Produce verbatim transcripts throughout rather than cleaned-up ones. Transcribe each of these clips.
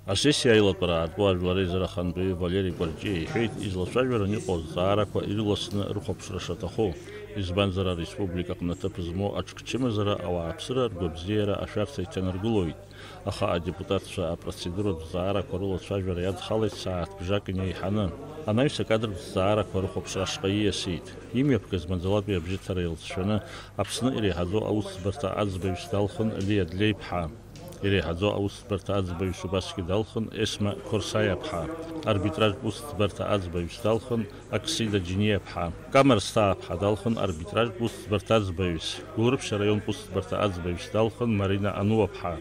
Асессиа аилатәара аарту ажәлар реизара ахантәаҩы Валери Кәарҷиа иҳәеит, излацәажәараны иҟоу азҵаарақәа ирыласны рыхәаԥшра шаҭаху, избанзар, ареспублика аҟны аҭыԥ змоу аҽкчымазара ауааԥсыра ргәабзиара ашәарҭа иҭанаргылоит. Аха адепутатцәа апроцедуратә зҵаарақәа рылацәажәара иадхалеит сааҭ бжак инеиҳаны. Анаҩс акадртә зҵаарақәа рыхәаԥшра ашҟа ииасит. Имҩаԥгаз маӡалатәи абжьыҭара иалҵшәаны Аԥсны иреиҳаӡоу аусӡбарҭа аӡбаҩыс далхын Лиа Длеиԥҳа. Иреиҳаӡоу аусӡбарҭа аӡбаҩыс убасгьы далхын Есма Қорсаиаԥҳа. Арбитражтә усӡбарҭа аӡбаҩыс далхын Аксида Џьиниаԥҳа. Камер Сҭааԥҳа далхын арбитражтә усӡбарҭа аӡбаҩыс. Гәылрыԥшь араионтә усӡбарҭа аӡбаҩыс далхын Марина Ануаԥҳа.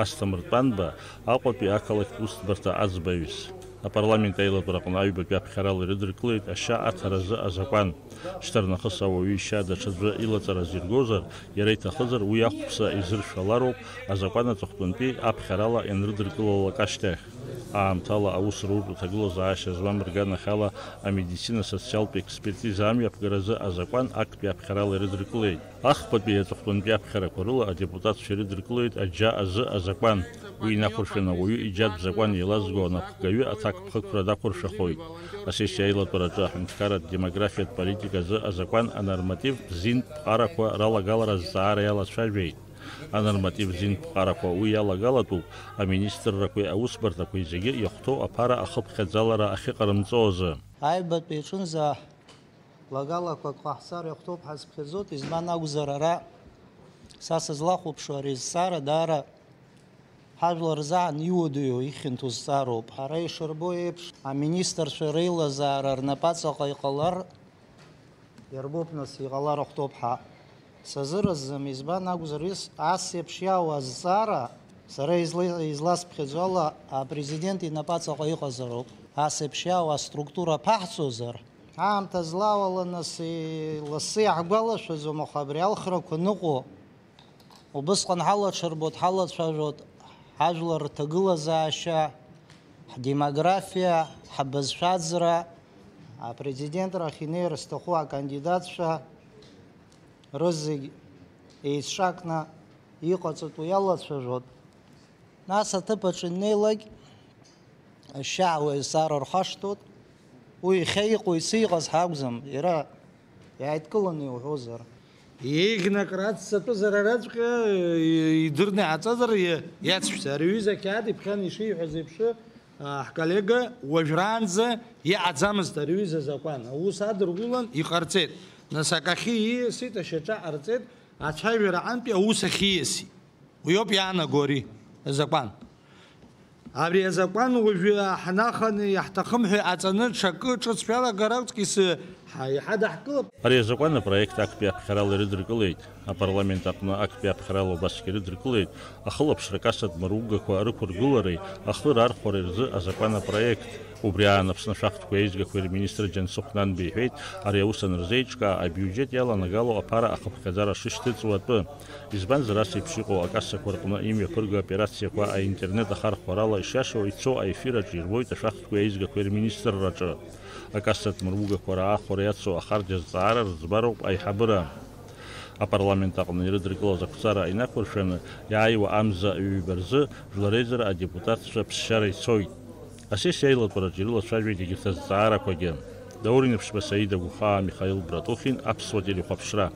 Асҭамыр Тәанба Аҟәатәи ақалақьтә усӡбарҭа аӡбаҩыс. Апарламент аилатәара аҟны аҩбатәи аԥхьарала ирыдыркылеит ашьа аҭаразы азакәан. Шьҭарнахыс ауаҩы ишьа даҽаӡәы илаҵара зиргозар, иара иҭахызар, уи ахәԥса изыршәалароуп азакәан аҵыхәтәантәи аԥхьарала ианрыдыркылалак ашьҭахь. Аамҭала аус руртә аҭагылазаашьа змам рганахьала амедицина-социалтә експертиза амҩаԥгаразы азакәан актәи аԥхьарала ирыдыркылеит. Ахԥатәи аҵыхәтәантәи аԥхьарақәа рыла адепутатцәа ирыдыркылеит аџьа азы азакәан. Уи инақәыршәаны ауаҩы иџьатә закәан еилазго анапхгаҩы аҭакԥхықәра дақәыршәахоит. Асессиа аилатәараҿы аҳәынҭқарратә демографиатә политика азы азакәан анормативтә зинтә ԥҟарақәа ралагалара азҵаара иалацәажәеит. Анорматив зинтә ԥҟарақәа уи иалагалатәуп аминистррақәеи аусбарҭақәеи зегьы иахәҭоу аԥара ахыԥхьаӡалара ахьыҟарымҵо азы. Аҩбатәи аҿынӡа лагалақәак ҟаҳҵар иахәҭоуп ҳәа сыԥхьаӡоит, избан акәзар, ара са сызлахәаԥшуа ари азҵаара даара ҳажәлар рзаан иуадаҩу, ихьанҭоу зҵаароуп. Ҳара ишырбо еиԥш, аминистрцәа реилазаара рнапаҵаҟа иҟалар, иарбоуп, нас, иҟалар ахәҭоуп ҳәа сазыразӡам, избан акәзар, ис-, ас еиԥш иаауа азҵаара, сара изла-, изласԥхьаӡо ала, апрезидент инапаҵаҟа иҟазароуп. Ас еиԥш иаауа аструктура аԥаҳҵозар, аамҭа злаауала, нас, и-, лассы иаҳгәалашәаӡом, аха абри алхрақәа ныҟәо, убысҟан ҳалаҽырбот, ҳалацәажәот ҳажәлар рҭагылазаашьа, ҳдемографиа, ҳбызшәаӡра, апрезидентрахь инеир зҭаху акандидатцәа рызегь еицҿакны иҟаҵатәу иалацәажәот. Нас аҭыԥ аҿы иннеилак, ашьа уаҩ азҵаара рхашҭуеит. Уи иахьа иҟоу иацы иҟаз ҳакәӡам, иара иааидкыланы иуҳәозар. Еиӷьны акры аццатәызар араҵәҟьа, и-, идырны иааҵазар, и-, иацшәҵа. Ари аҩыза ақьаад иԥхьан ишиҳәаз еиԥш, а, ҳколлега уажәраанӡа иҟаӡамызт ари аҩыза азакәан. Аус адыргылан иҟарҵеит. Нас акы ахьы ииасит, ашьаҿа ҟарҵеит, ацәажәара аҟынтәи аус ахьиасит. Уи ауп иаанаго ари азакәан. Абри азакәан уажәы ҳнаханы иаҳҭахым ҳәа иҟаҵаны ҽакы ҿыц шәалагар аҵкьыс ҳа-, иҳадаҳкылап. Ари азакәан апроект актәи аԥхьарала ирыдыркылеит. Апарламент аҟны актәи аԥхьарала убасгьы ирыдыркылеит ахылаԥшра кассатә мыругақәа рықәыргылареи ахы рархәареи рзы азакәан апроект. Убри аан Аԥсны ашәахтәқәеи аизгақәеи рминистр Џьансыхә Нанба иҳәеит, ари аус анырзеиҿкаа абиуџьет иаланагало аԥара ахыԥхьаӡара шышьҭыҵуа атәы. Избанзар, ас еиԥш иҟоу акассақәа рҟны имҩаԥырго аоперациақәа аинтернет ахархәарала ишиашоу ицо аефир аҿы ирбоит ашәахтәқәеи аизгақәеи рминистрраҿы. Акассатә мыругақәа раахәара иацу ахарџь азҵаара рыӡбароуп аиҳабыра. Апарламент аҟны ирыдыркылаз ақәҵара инақәыршәаны иааиуа амза ҩба рзы Жәлар реизара адепутатцәа ԥсшьара ицоит. Асессиа аилатәараҿы ирылацәажәеит егьырҭ азҵаарақәагьы. Даур Инаԥшьба, Саида Гәхаа, Михаил Братухин, Аԥсуа телехәаԥшра.